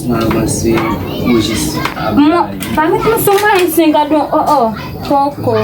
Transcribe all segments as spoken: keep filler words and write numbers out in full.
Mwen panse ou jis ap blayi. Pa met mwen sou mwen ayisyen, gad yon, oh, oh, poko.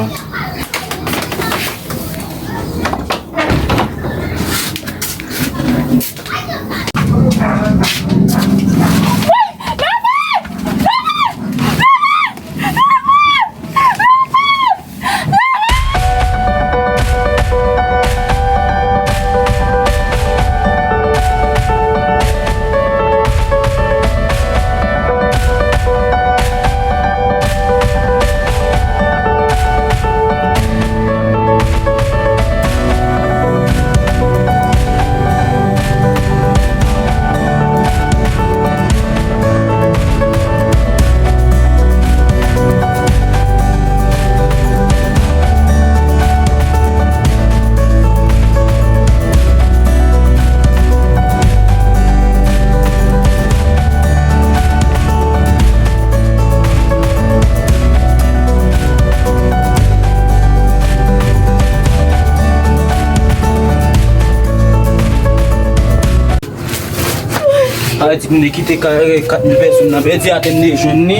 Ayiti, m te kite kay kat mil pèsòn nan pèdi a, te m te jwenn li.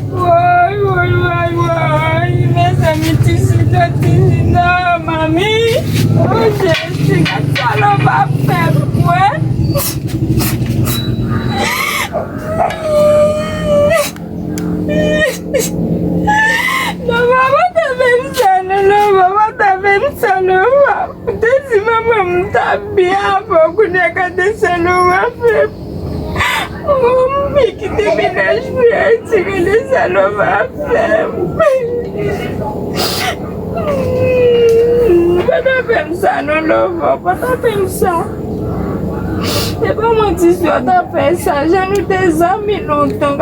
Woy, woy, woy, woy. Mezanmi, ti Sina, ti Sina, manmi. Oh, Jezi, gad sa lòv ap fè m, wè. Non, papa, ta fè m sa, non, non, papa, ta fè m sa, non, papa. Ou te di manman m t ap byen avan, kounye a gade sa lòv ap fè m. Manman m vin kite mennaj mwen Ayiti, gade sa lòv ap fè m. Pa ta fè m sa, non, lòv, pa ta fè m sa. E pa manti si w ta fè sa, jan nou te zanmi lontan.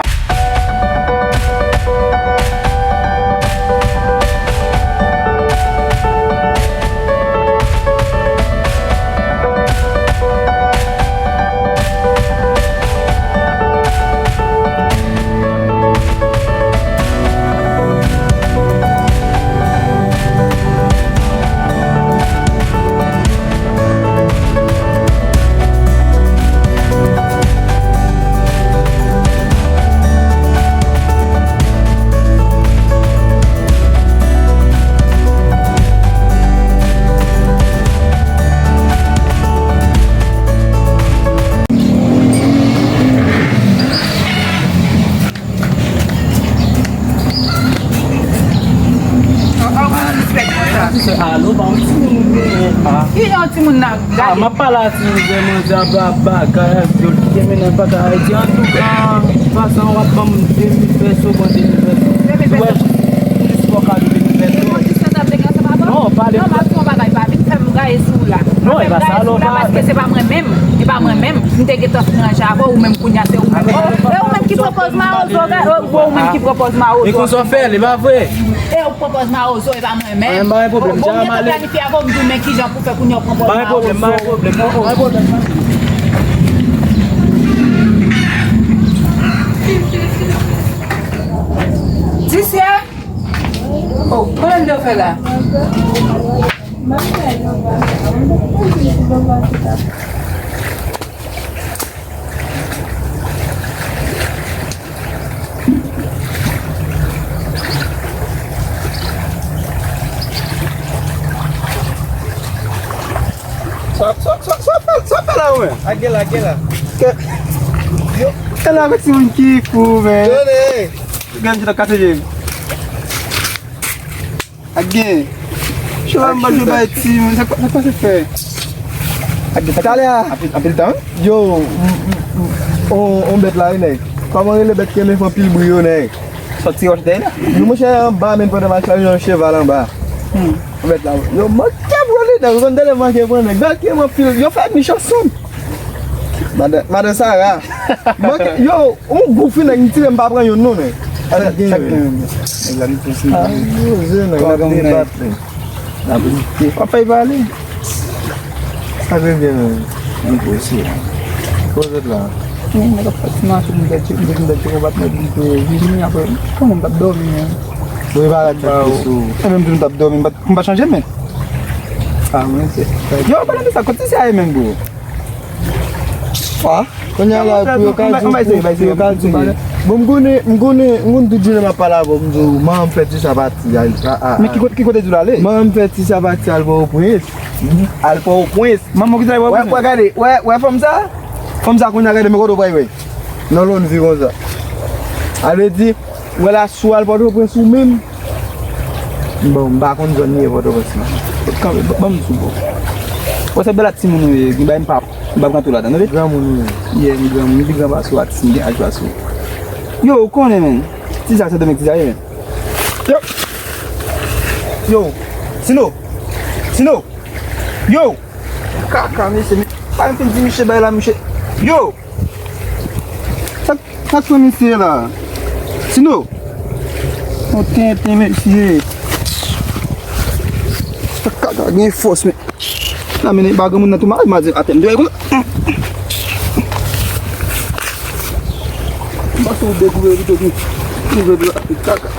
Alo, pa yon timoun ou genyen, a. Ki jan timoun nan ap gade? A, m ap pale a timoun, vrèman, di a ba bagay, a vyòl ki te mennen bagay Ayiti. Antouka, pasan w ap ban m de mil pèso, bon, de mil pèso. De mil pèso. Ou wè, jis fò kado de mil pèso. Ou konn jis sa ap deklase papa? Non, pale. Non, m ap di yon bagay, pa vin fè m gaye sou ou la. Non, e pa sa, lòv. Paske se pa mwen menm, e pa mwen menm. M te gentan fin ranje avè w, ou menm kounye a se ou menm. E ou menm ki pran pòz mawozo, gade, ou menm ki pran pòz mawozo. E konsa w fè l, e pa vre? E ou pran pòz mawozo, e pa mwen menm. Mwen pa gen pwoblèm. Bon, m gentan planifye avè w, m di w men kijan pou fè kounye a w pran pòz mawozo. Pa gen pwoblèm, pa gen pwoblèm, pa gen pwoblèm. Ti sè? Oh, kòman w fè la? Sa, sa, sa, sa fè, sa fè la, ou menm? Ake la, ake la. Ke, yo, ke la, avèk timoun ki fou, men. Yo, le. Gen ti nan kase je. Ak gen. Chwa m pa jwe bay timoun, sa k pa, sa k pase fè? Ak gen. Talè a. Anpil, anpil tan, wi. Yo, m, m, m, on, on bèt la, wi, nèg. Kòman rele bèt ki renmen fè anpil bri yo, nèg? Sòti wòch dèyè la. Yo, monchè, anba, menm pandan m al chaje yon cheval anba. Hmm. On bèt la. Yo, manke pran li, nèg. Ou konn tande manke pran, nèg. Bèt ki renmen anpil, yo fè mi chanson. Madan, madan Sara. Manke, yo, yon gou fi nèg, m tire m pa pran youn non, men. Sa k gen, men? Nèg la, m pouse. Ah, poze, nèg la, debat, men. W ap fè y pale. Sa k gen, men? M pouse. Poze la. Nèg ap fè ti mache, m te tcheke, m te tcheke konbat, nèg, m te vini, apre, kòman m t ap dòmi, men? Wi, pa la, m t ap dòmi, m pa t, m pa t chanje, men. Ah, mwen, se. Yo, pale de sa, kote se a ye menm, bro? Pa. Kounye a la, pou yo ka di, pou yo ka di, bon, m konnen, m konnen, m konn tout jounen m ap pale avè w, m di w, manman m fè ti sa pati, a, a, a. Men ki kote, ki kote di w l ale? Manman m fè ti sa pati al Pòtoprens. Al Pòtoprens. Manman ki sa al Pòtoprens? Wè, wè, gade, wè, wè fanm sa? Fanm sa kounye a gade, men kote w pral wè. Nan lòn vi konsa. A vle di, wè la sou al Pòtoprens ou menm. Bon, m pa konn zòn li ye Pòtoprens la. Kanpe, ban m sou bò. Wè se bèl ak timoun ou ye, gen bagay m pa, m pa pran tou ladan, tande? Granmoun ou ye. Yeah, m granmoun, m pi gran pase w, atis, m gen aj pase w. Yo, ou konnen, men. Ti sa, se domèk ti sa ye, men. Yo. Yo. Sino. Sino. Yo. Kaka, mesye, men. Pa m fin di misye bay la, misye. Yo. Sa, sa k fè misye la? Sino. On tenten, mesye. Sa kaka gen fòs, men. La mennen ba granmoun nan tou malad, m a di atè m dwe konsa. M panse ou dekouvri pito ki ouvè dlo ak kaka.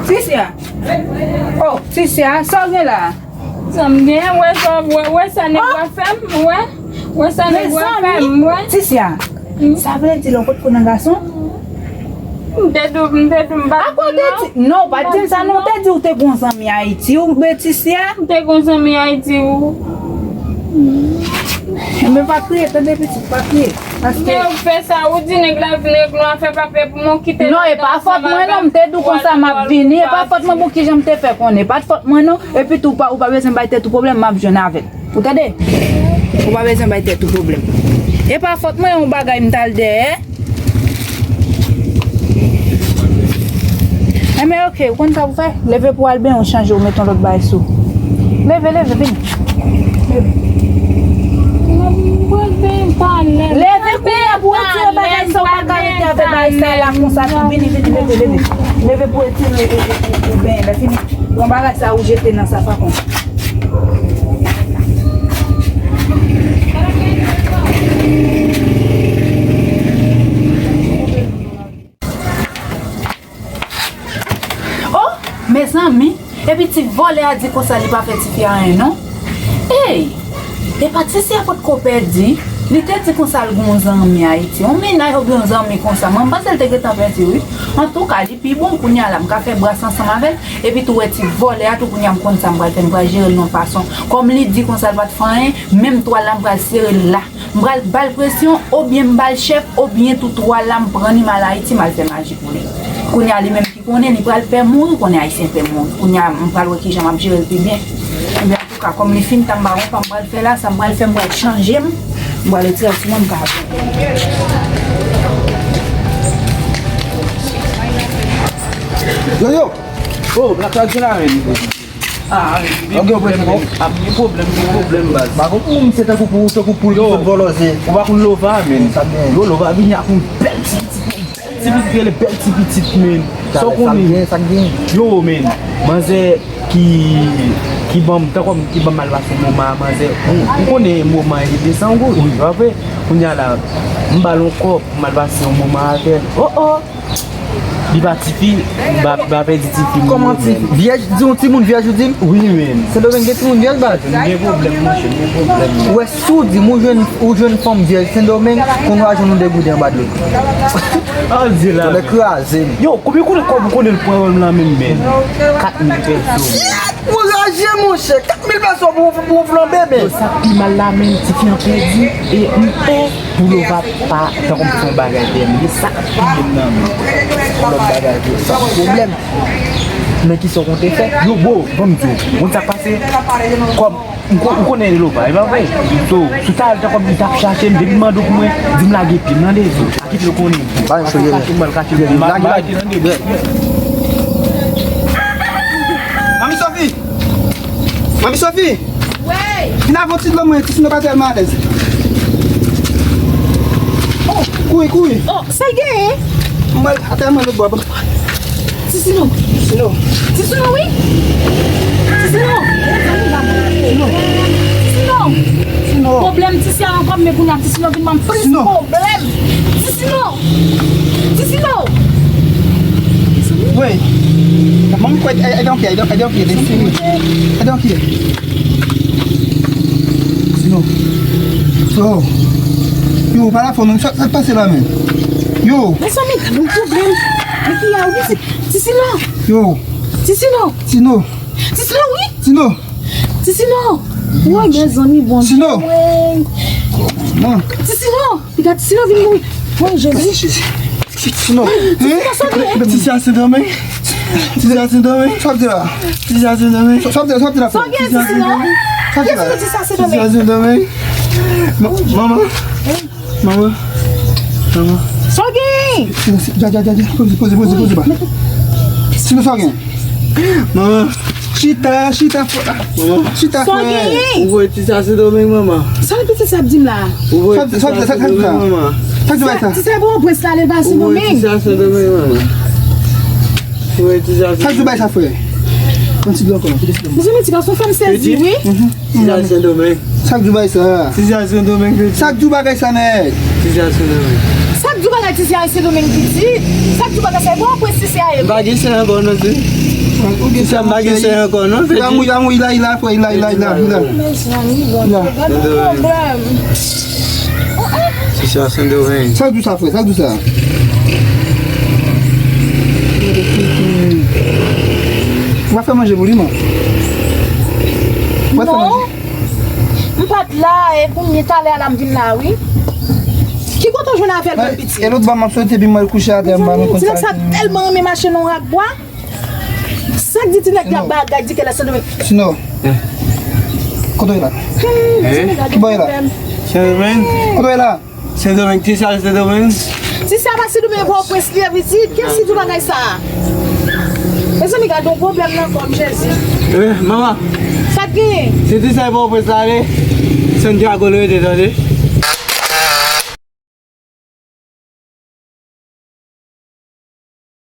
Sisya. Oh, Sisya, sa w gen la? Sa m gen, wè sa, wè, wè sa nèg yo ap fè m, wè. Wè sa nèg yo ap fè m, wè. Sisya, sa vle di lè w potko nan gason? M te di w, m te di w m pa t di w non. Non, w pa t di m sa non, w te di w te gon zanmi Ayiti, ou Betisya? M te gon zanmi Ayiti, ou. Enben pa kriye, tande pitit, pa kriye. Paske. Men ou fè sa, ou di nèg la vin regle yon afè papye pou mwen, kite. Non, e pa fòt mwen non, m te di w konsa m ap vini, e pa fòt mwen pou kijan m te fè konnen, e pa t fòt mwen non, epi tou ou pa, ou pa bezwen bay tèt ou pwoblèm, m ap jwenn avè l. Ou tande? Ou pa bezwen bay tèt ou pwoblèm. E pa fòt mwen, yon bagay m t al dèyè. Enben, oke, ou konn sa pou fè? Leve pou al benyen, ou chanje, ou mete yon lòt bagay sou. Leve, leve, vini. Leve. Leve kounye a pou retire bagay sa, ou pa ka rete avèk bagay sa la konsa, tou vini, vini, leve, leve. Leve pou retire, e, e, e, e, benyen, lè fini. Pran bagay sa ou jete nan sa, pa konn. Oh, mezanmi, epi ti vòlè a di konsa li pa fè tifi a anyen non. Ey, e pa ti si a potko pèdi, li te di konsa l gon zanmi Ayiti, yon mennaj oubyen yon zanmi konsa, mwen m panse l te gentan pèdi wi. Antouka, li pi bon kounye a la, m ka fè bras ansanm avè l, epi tou wè ti vòlè a tou kounye a m konn sa m pral fè, m pral jere l yon fason. Kòm li di konsa l pa t fè anyen, menm twal la m pral sere l la. M pral ba l presyon, oubyen m ba l chèf, oubyen tou twal la m pran li m al Ayiti, m al fè maji pou li. Kounye a li menm ki konnen, li pral pè mouri, konnen Ayisyen pè mouri. Kounye a m pral wè kijan m ap jere l pi byen. Ebyen, antouka, kòm li fin ta m pa wè pa m pral fè la, sa m pral fè, m pral chanje m, m pral retire ti mwen m ka. Yo, yo! Oh, Black Lives Matter, men. Ah, wi, wi, wi, gen pwoblèm, men. Ap gen pwoblèm, gen pwoblèm, baz. Ba, gon pou misye tankou pou, tankou poul ki sot vòlòze. Ou pa konn Lova, men. Sa gen. Yo, Lova vini ak yon bèl ti pitit, bèl ti pitit, rele bèl ti pitit, men. Sa w konnen? Sa gen, sa gen. Yo, men. Manzè ki, ki ban m, tankou ki ban m al pase yon moman, manzè. Ou, ou konnen moman e desann gwo, wi, pa vre? Kounye a la, m ba l yon kòb, m al pase yon moman avè l. Oh, oh! Li pa tifi, m pa, m pa pèdi tifi m. Kòman tifi? Vyèj, di yon timoun vyèj ou di m? Wi, men. Sendomeng gen timoun vyèj, baz? M gen pwoblèm, monchè, m gen pwoblèm. Ou wè, si w di m ou jwenn, ou jwenn fanm vyèj Sendomeng, konn w a jwenn yon degouden anba dlo. An di la. Tonnè kraze m. Yo, konbyen konnen kòb ou konnen l pran nan men m, men? Kat mil pèso. Shit! Mwen raje, monchè. Kat mil pèso pou, pou, pou yon flanbe, men. Yo, sa k pi mal la, men, tifi an pèdi. E m pè pou Lova pa tankou m fè yon bagay dèyè m. E sa k ap touye m nan men. Yon lòt bagay tou, sa pwoblèm. Men kisa w konte fè? Yo, bro, ban m di w. Ou konn sa k pase? Kòm, ou ko-, ou konnen Lova, e pa vre? So, sou sa, l tankou li t ap chache m, depi m mande w pou mwen, di m lage pye m, tande? Kite l konnen. Ba yon soulye. Kache m, kache m. Lage, lage. Manmi Sophie! Manmi Sophie! Wi! Vin avè yon ti dlo mwen, ti Sino pa tèlman alèz. Oh! Kouri, kouri! Oh, sa l genyen? Mwen, atè mwen lòt bò. Ti Sino! Ti Sino! Ti Sino, wi! Ti Sino! Sino! Ti Sino! Sino! Pwoblèm ti Sino ankò, men kounye a ti Sino vin ban m plis pwoblèm! Ti Sino! Ti Sino! Wait. Mami, wait. I, I don't care. I don't, I don't care. I don't care. Yo. Yo, pa la fò non. Sa k pase la menm? Yo. Mezanmi, gade yon pwoblèm. Men ki a wi, ti Sino. Yo. Ti Sino. Sino. Ti Sino, wi. Sino. Ti Sino. Woy, mezanmi, Bondye. Sino. Woy. Non. Ti Sino. Piga Ti Sino vin mouri. Woy, Jezi. Sino. Ti Sino, sa w gen? Ti Sino, sa w gen? Ti Sino, sa w gen? Sa w gen, Ti Sino? Sa w gen, Ti Sino? Ti Sino, sa w gen? Ti Sino, sa w gen? Manman. Manman. Manman. Sa w gen? Dja, dja, dja, dja. Poze, poze, poze, poze ba. Sino, sa w gen? Manman. Chita, chita, frè. Manman. Chita, frè. Ou voye ti sa Sendomeng, manman. Sa pitit sa ap di m la? Ou voye ti sa Sendomeng, manman. Sa k di w bay sa? Ti sa bon prens la, li pa Sendomeng. Ou voye ti sa Sendomeng, manman. Ou voye ti sa Sendomeng. Sa k di w bay sa, frè? Pran ti dlo ankò, non. Mezanmi, ti gason, fè m sezi, wi. Ti sa Sendomeng. Sa k di w bay sa? Ti sa Sendomeng, pitit. Sa k di w bagay sa, nèg? Ti sa Sendomeng. Sa k di w bagay ti sa Sendomeng, pitit? Sa k di w bagay sa? Bon, apre si se a. M pa gen sè ankò non, ti. Ti sa, m pa gen sè ankò non, pitit. Li la mouri, li la mouri, li la, li la, frè, li la, li la, li la, li la. Mezanmi, bon, gade pwoblèm. Ti sa Sendomeng. Sa k di w sa, frè? Sa k di w sa? Ou pa fè manje pou li, non? Ou pa fè manje? M pa t la, e kounye talè a la m vin la, wi. Ki kote w jwenn avè l, menm pitit? E lòt bò m ap soti, epi m al kouche atè, m pa konn sa. Ti nèg sa tèlman renmen mache nan yon rak bwa. Sa k di ti nèg la bagay, di ke lè Sendomeng. Sino. Kote w ye la? Ki bò w ye la? Sendomeng. Kote w ye la? Sendomeng, ti sa Sendomeng. Ti sa pa Sendomeng, Pòtoprens li ye, pitit. Kiyès ki di w bagay sa a? Mezanmi, gade yon pwoblèm nan kò m, Jezi. Eh, manman. Sa k genyen? Se ti sa Pòtoprens la ale. Santiago l rete, tande.